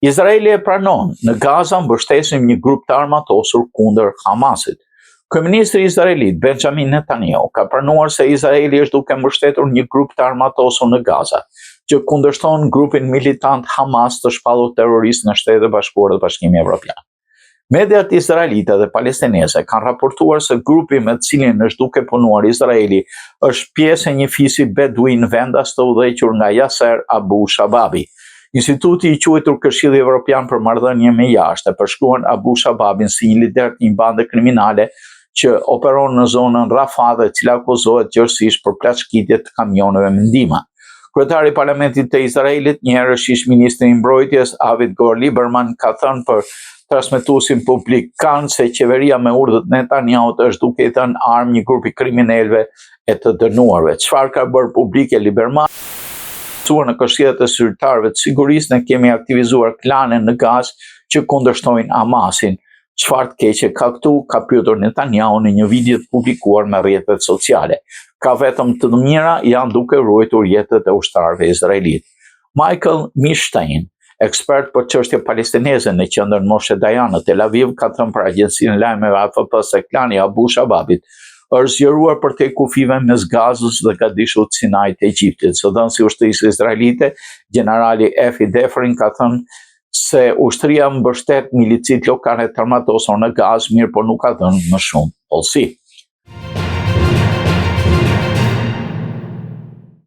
Izraeli e pranon, në Gaza mbështesim një grup të armatosur kundër Hamasit. Kryeministri izraelit Benjamin Netanyahu ka pranuar se Izraeli është duke mbështetur një grup të armatosur në Gaza, që kundërshton grupin militant Hamas të shpallur terrorist nga Shtetet e Bashkuara dhe Bashkimi Evropian. Mediat izraelite dhe palestineze kanë raportuar se grupi me të cilin është duke punuar Izraeli është pjesë e një fisi beduin vendas të udhëhequr nga Yasser Abu Shababi. Instituti i quajtur Këshilli Evropian për Marrëdhënie me Jashtë e përshkruan Abu Shababin si një lider të një bande kriminale që operon në zonën Rafah dhe e cila akuzohet gjerësisht për plaçkitje të kamionëve me ndihma. Kryetari i Parlamentit të Izraelit, njëherësh ish ministri i Mbrojtjes, Avigdor Lieberman, ka thënë për transmetuesin publik Kan se qeveria me urdhër të Netanyahut është duke i dhënë armë një grupi kriminelëve e të dënuarve. Çfarë ka bërë publike Lieberman? Në këshillat e zyrtarëve të sigurisë ne kemi aktivizuar klane në Gazë që kundërshtojnë Hamasin. Çfarë të keqe ka këtu, ka pyetur Netanyahu në një video të publikuar në rrjetet sociale. Ka vetëm të mira, janë duke ruajtur jetët e ushtarëve izraelitë. Michael Milshtein, ekspert për çështje palestineze në qendrën Moshe Dayan në Tel Aviv, ka thënë për agjencinë e lajmeve AFP se klani Abu Shababit është zgjeruar përtej kufijve mes Gazës dhe gadishullit Sinai të Egjiptit. Zëdhënësi i ushtrisë izraelite, gjenerali Efi Defrin ka thënë se ushtria mbështet milicitë lokale të armatosura në Gazë, mirëpo nuk ka dhënë më shumë hollësi.